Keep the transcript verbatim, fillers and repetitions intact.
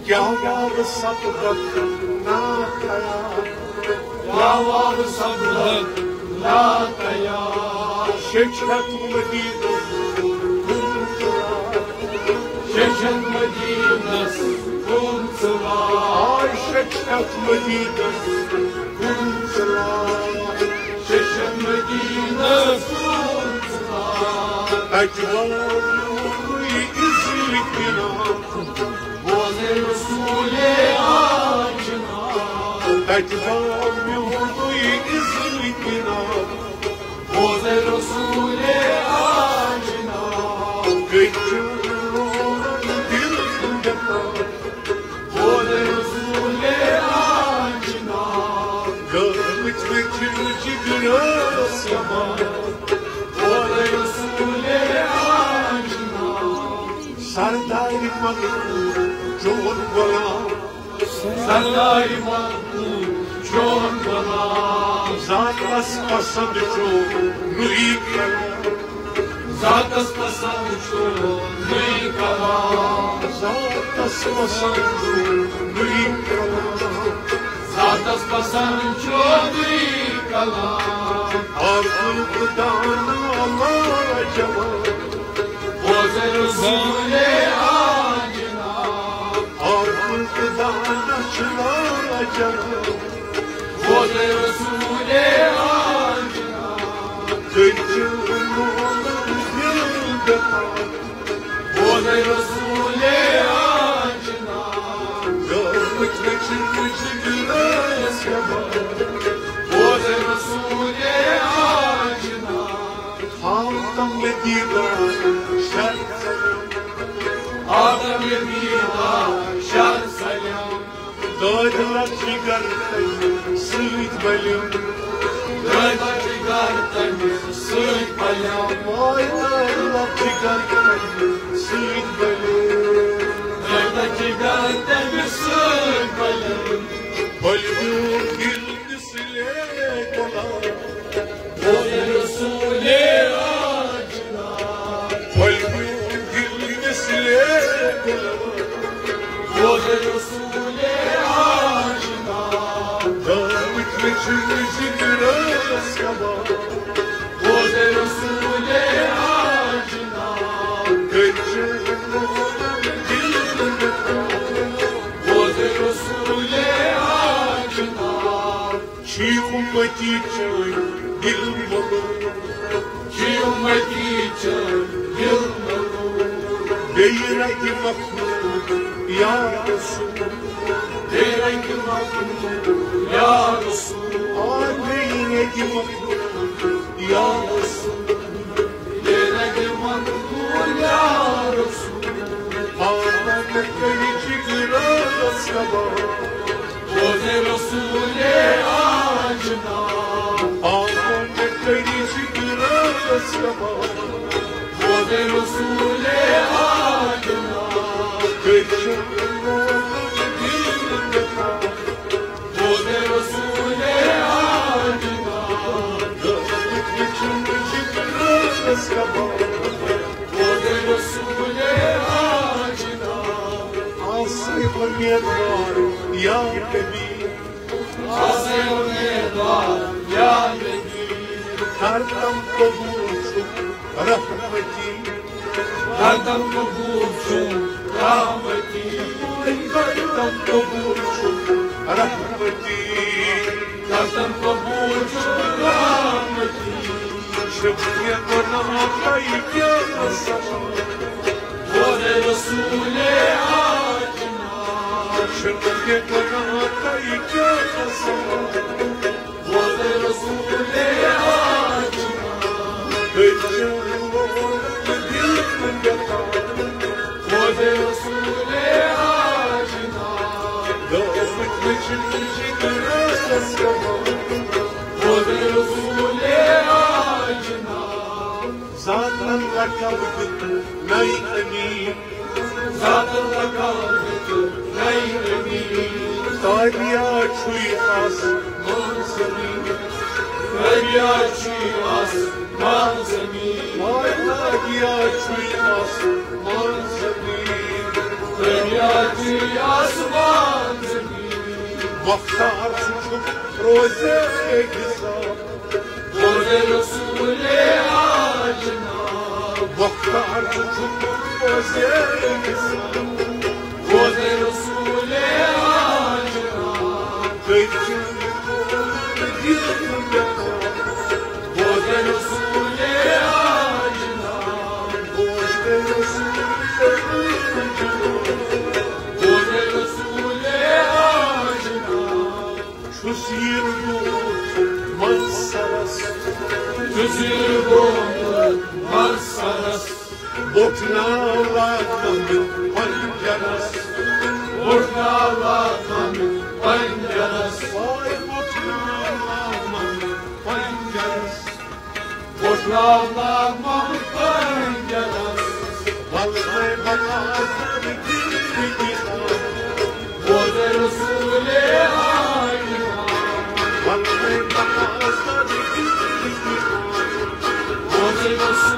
کیا وار سبقت نا تیار، کیا وار سبقت نا تیار۔ شیچھت مدینس کُن ژرار، شیچھت مدینس کُن ژرار، شیچھت مدینس کُن ژرار، شیچھت مدینس کُن ژرار۔ تجوار میونُے اِزوِ کِنار، بوزے رسولے آجنا۔ تجوار میونُے اِزوِ کِنار، بوزے رسولے آجنا۔ کٔرۍ چھِ دِل گِنٛدان، بوزے رسولے آجنا۔ گٲمٕتۍ مےٚ چھِ جِگرَس کباب، بوزے رسولے آجنا۔ سردارِ مقبول چون غلام، سردارِ مقبول چون غلام۔ ذاتس پسند چونُے کلام، ذاتس پسند چونُے کلام، ذاتس پسند چونُے کلام، ذاتس پسند چونُے کلام۔ عاقل تہٕ دانا لاجواب، بوزے رسولے آجنا۔ عاقل تہٕ دانا چھِ لاجواب، بوزے رسولے آجنا۔ کٔرۍ چھِ لولن دِل بے تاب، بوزے رسولے آجنا۔ گٲمٕتۍ مےٚ چھِ جِگرَس کباب، بوزے رسولے آجنا۔ آو تم مےٚ دیدار شر سلام، آو تم مےٚ دیدار شر سلام۔ دٲدۍ لَچھ جِگر تَمہِ سۭتۍ بَلیُم، دٲدۍ لَچھ جِگر تَمہِ سۭتۍ بَلیُم۔ واے دٲدۍ لَچھ جِگر تَمہِ سۭتۍ بَلیُم، دٲدۍ لَچھ جِگر تَمہِ سۭتۍ بَلیُم۔ بَلیُم دِل سلے غلام، بوزے رسولے آجنا۔ پھل میون دل مثلے غلام، بوزے رسولے آجنا۔ دامت مےٚ چھُ جِگرَس کباب، بوزے رسولے آجنا۔ کٔرۍ چھِ دِل بوزے رسولے آجنا۔ چھُے اُمتی چٲنۍ دِل ملوٗل، چھُے اُمتی چٲنۍ دِل ملوٗل۔ بیٚیہِ رَٹہِ مخلوٗق یا رسول، بیٚیہِ رَٹہِ مخلوٗق یا رسول۔ آ، بیٚیہِ رَٹہِ مخلوٗق یا رسول۔ آ، مےٚ کٔرۍ جِگرَس کباب، بوزے رسولے آجنا۔ آ، مےٚ کٔرۍ جِگرَس کباب، بوزے رسولے آجنا۔ کٔرۍ چھِ بوزے رسولے آجنا۔ بوزے رسولے آجنا۔ آسے امیدوار یا نبی، آسے امیدوار یا نبی۔ ہر دم قبول چھُ رحمتی، ہر دم قبول چھُ رحمتی، ہر دم قبول چھُ رحمتی، ہر دم قبول چھُ رحمتی۔ شکریہ گناہ کئی کیا سما، بوزے رسولے آجنا۔ شکریہ گناہ کئی کیا سما، بوزے رسولے آجنا۔ بے چین دل گتا، بوزے رسولے آجنا۔ گامت مےٚ چھُ جِگرَس کباب، بوزے رسولے آجنا۔ ذاتن لقب دیُت نَے أمیٖن، ذاتن لقب دیُت نَے أمیٖن۔ تابعہ چھُے آسمان زمیٖن، تابعہ چھُے آسمان زمیٖن۔ آے دنیا چھُے آسمان زمین۔ دنیا چھُے آسمان زمین۔ مۄختار ژٕ چھُکھ روزے حساب۔ روزے رسول آجنا۔ مۄختار ژٕ چھُکھ روزے حساب۔ روزے رسول آجنا۔ تٔمۍ سُنٛد دِل۔ روزے رسول آجنا۔ روزے رسول آجنا۔ روزے رسول آجنا۔ چھُس یِر گوٚمُت مرسرس۔ چھُس یِر گوٚمُت مرسرس۔ بوٚٹھ ناو لاگنٲوِتھ پنجرس۔ بوٚٹھ ناو لاگنٲوِتھ پنجرس۔ واے بوٚٹھ ناو لاگنٲوِتھ پنجرس۔ بوٚٹھ ناو لاگنٲوِتھ پنجرس۔ ولہٕ ہے بکاس در گِر گِر۔ بوزے رسول آجنا۔ ولہٕ ہے بکاس در گِر گِر۔ بوزے رسول